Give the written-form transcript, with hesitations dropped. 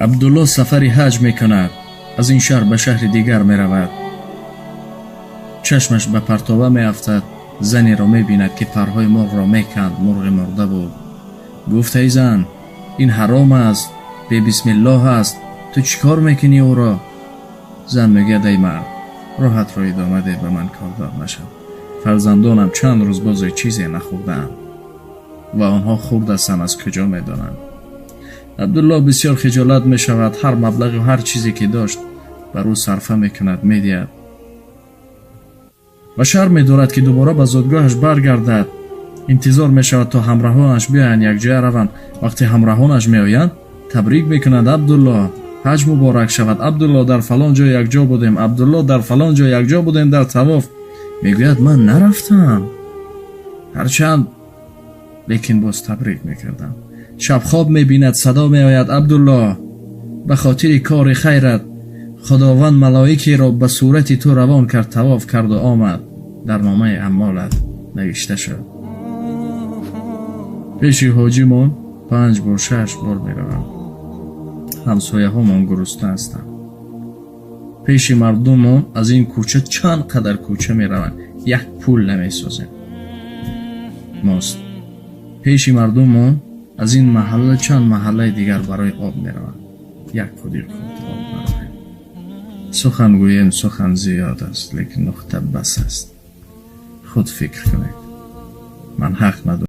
Абдулло сафари ҳаҷ мекунад, аз ин шаҳр ба шаҳри дигар меравад. Чашмаш ба партова меафтад, занеро мебинад, ки парҳои мурғро меканд. Мурғи мурда буд. Гуфт: «Эй зан, ин ҳаром аст, бебисмиллоҳ аст, ту чӣ кор мекунӣ ӯро?» Зан мегӯяд: «Эй мард, роҳатро идома деҳ, ба ман кордор нашав. Фарзандонам чанд рӯз бозе чизе нахӯрдаанд ва онҳо хурд ҳастанд, аз куҷо медонанд?» Абдулло бисёр хиҷолат мешавад, ҳар маблағу ҳар чизе ки дошт, бар ӯ сарфа мекунад, медиҳад ва шарм медорад, ки дубора ба зодгоҳаш баргардад. Интизор мешавад, то ҳамраҳонаш биёянд, якҷоя раванд. Вақте ҳамраҳонаш меоянд, табрик мекунанд: «Абдулло, ҳаҷ муборак шавад! Абдулло, дар фалон ҷо якҷо будем! Абдулло, дар фалон ҷо якҷо будем дар тавоф!» Мегӯяд: «Ман нарафтам ҳарчанд, лекин боз табрик мекардам». Шаб хоб мебинад, садо меояд: «Абдулло, ба хотири кори хайрат Худованд малоикеро ба сурати ту равон кард, тавоф карду омад, дар номаи аъмолат навишта шуд». Пеши ҳоҷимон панҷ бор, шаш бор меравам. Ҳамсояҳомон гурусна ҳастанд. Пеши мардумон аз ин кӯча чанд қадар кӯча мераванд, як пул намесозем мост. Пеши мардумон аз ин маҳалла чанд маҳаллаи дигар барои об мераванд, як қудир об надорем. Сухан гӯем, сухан зиёд аст, лекин нуқта бас аст. Худ фикр кунед, ман ҳақ надорам.